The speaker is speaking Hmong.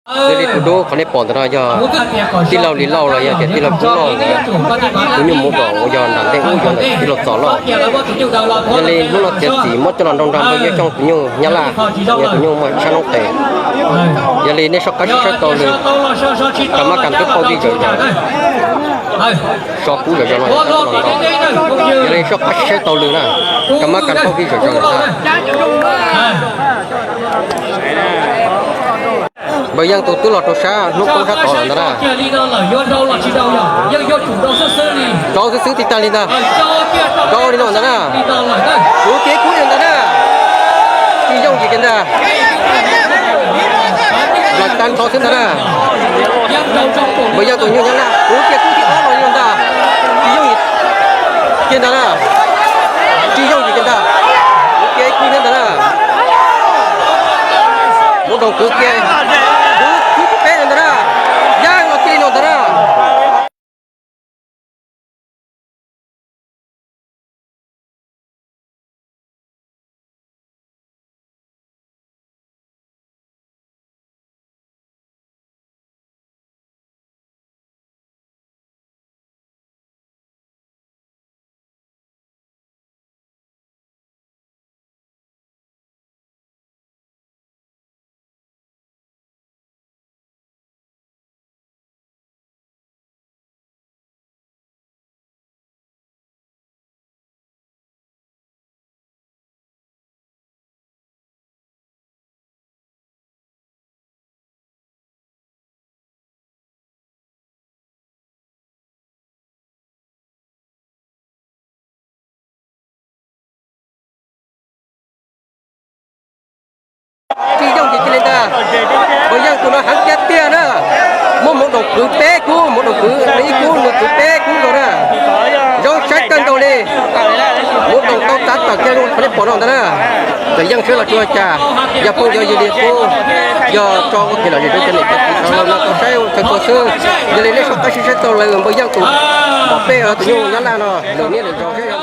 Yog li tus dub qhov nej pom ntawm no yog tij laug Lis Lauj los yog tias tij laug Kub Lauj, tus nyuj mus kom uas yog nram ntej ub yog ntawm tij laug Txos Lauj. Yog li hnub no txiav txim muab coj los nrau nrog npawg Yob Xyooj tus nyuj Nyab Laj, yog tus nyuj muaj tshab noob tes. Yog li nej soj qab sib saib taug lw, Kas Mab Kas twb pauj vij zom zaws. So kub zom zaws no, yog li soj qab sib saib taug lw na, Kas Mab Kas pauj vij zom zaws na. Npawg Yeej tus twb los rau sab hnub poob sab tod lawm ntag na. Rau xwb xwb tsis tag li ntag. Rau li no ntag na. Kuv kev kub li ntag na. Tsis yooj yim kiag ntag. Los tag nrho xwb ntag na. Npawg Yeej tus nyuj Nyab Laj, kuv kev kub thib ob los li no ntag. Tsis yooj yim kiag ntag na. Tsis yooj yim kiag ntag. Kuv kev kub thiab ntag na. Muab doos kwv kiag. Kuv kub thib peb no ntag na. Yeej los txij li no ntag na. Tsis yooj yim kiag li ntag. Npawg Yeej tus no heev tiag tiag na. Muab mus doos kwv peb kub, mus doos kwv ib kub, nws kwv peb kub los na. Zoo saib kawg nkaus li. Mus doos tau txav tawm kiag li qhov nej pom no ntag na. Txawm Yeej swb los tsis ua cas, yog phooj ywg yog li qub, yog tso ua ke los yog rau cov niam cov txiv sawv daws no tau saib ua txhua txhua xwb. Yog li nej soj qab sib saib taug lw, npawg Yeej tus pom peb tus nyuj Nyab Laj no lwm niaj lwm zaus.